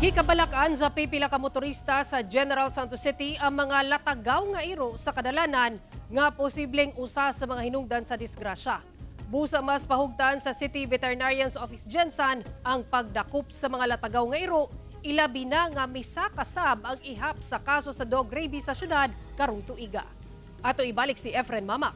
Gikabalakan sa pipila ka motorista sa General Santos City ang mga latagaw nga iro sa kadalanan nga posibleng usa sa mga hinungdan sa disgrasya. Busa mas pahugtan sa City Veterinarian's Office Gensan ang pagdakop sa mga latagaw nga iro, ilabi na nga misaka sab ang ihap sa kaso sa dog rabies sa syudad karong tuiga. Ato ibalik si Efren Mamak.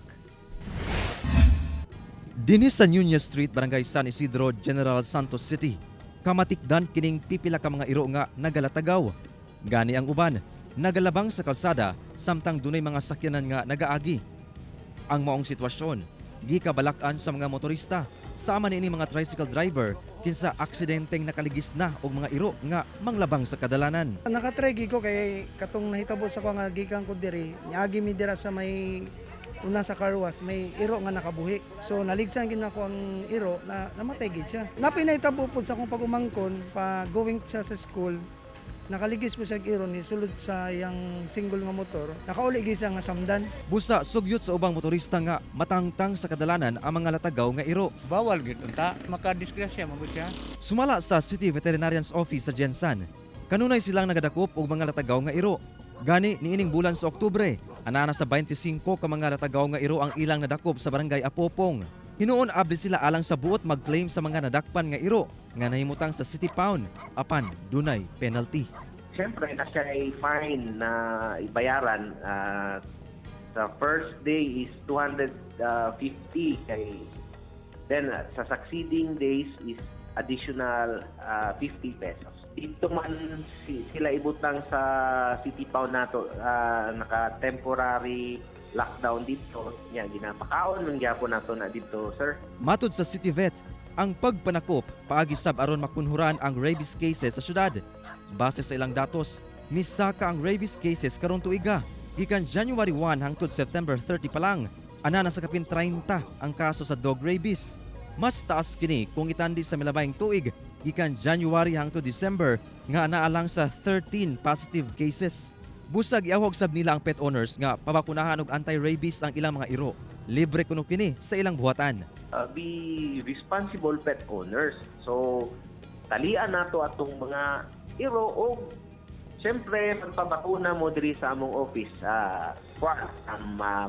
Dinhi sa Nunez Street, Barangay San Isidro, General Santos City. Kamatikdan kining pipila ka mga iro nga nagalatagaw. Gani ang uban, nagalabang sa kalsada samtang dunay mga sakyanan nga nagaagi. Ang maong sitwasyon, gikabalak-an sa mga motorista, sama niini mga tricycle driver kinsa aksidenteng nakaligis na og mga iro nga manglabang sa kadalanan. Nakatry gyud ko kay katong nahitabo sa ko nga gikan ko diri, niagi mi dira sa may una sa car wash, may iro nga nakabuhi. So naligsan gid nako ang iro na namatay gid siya. Napay nahitabo pud sa akong pag-umangkon pa going siya sa school, nakaligis po siya og iro ni sulod sa iyang single nga motor. Nakauli gid siya nga samdan. Busa sugyot sa ubang motorista nga matangtang sa kadalanan ang mga latagaw nga iro. Bawal gid unta, makadisgrasya man gud siya. Sumala sa City Veterinarian's Office sa Gensan, kanunay silang nagadakop og mga latagaw nga iro. Gani niining bulan sa Oktubre, anana sa 25 ka mga latagaw nga iro ang ilang nadakop sa Barangay Apopong. Hinuon abli sila alang sa buot mag-claim sa mga nadakpan nga iro nga nahimutang sa City Pound apan dunay penalty. Siyempre, na siya ay fine na ibayaran. Sa first day is 250 kay then sa succeeding days is additional 50 pesos. Dito man sila ibutang sa City Pound nato, naka temporary lockdown dito nya, ginapakaon man gyapon nato na dito, sir. Matud sa City Vet, ang pagpanakop paagi sab aron makunhuran ang rabies cases sa syudad. Base sa ilang datos, misaka ang rabies cases karong tuiga. Gikan January 1 hangtod September 30 pa lang, ana na sa kapin 30 ang kaso sa dog rabies. Mas taas kini kung itandi sa milabayng tuig gikan January hangtod December nga naa lang sa 13 positive cases. Busag iawhag sab nila ang pet owners nga pabakunahan og anti-rabies ang ilang mga iro. Libre kuno kini sa ilang buhatan. Be responsible pet owners. So, talian nato atong mga iro o siyempre magpabakuna mo diri sa among office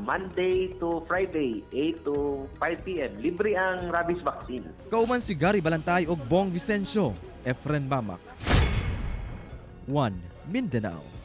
Monday to Friday, 8 to 5 p.m. Libre ang rabies vaccine. Kauban si Gary Balantay og Bong Vicencio, Efren Mamak. 1 Mindanao.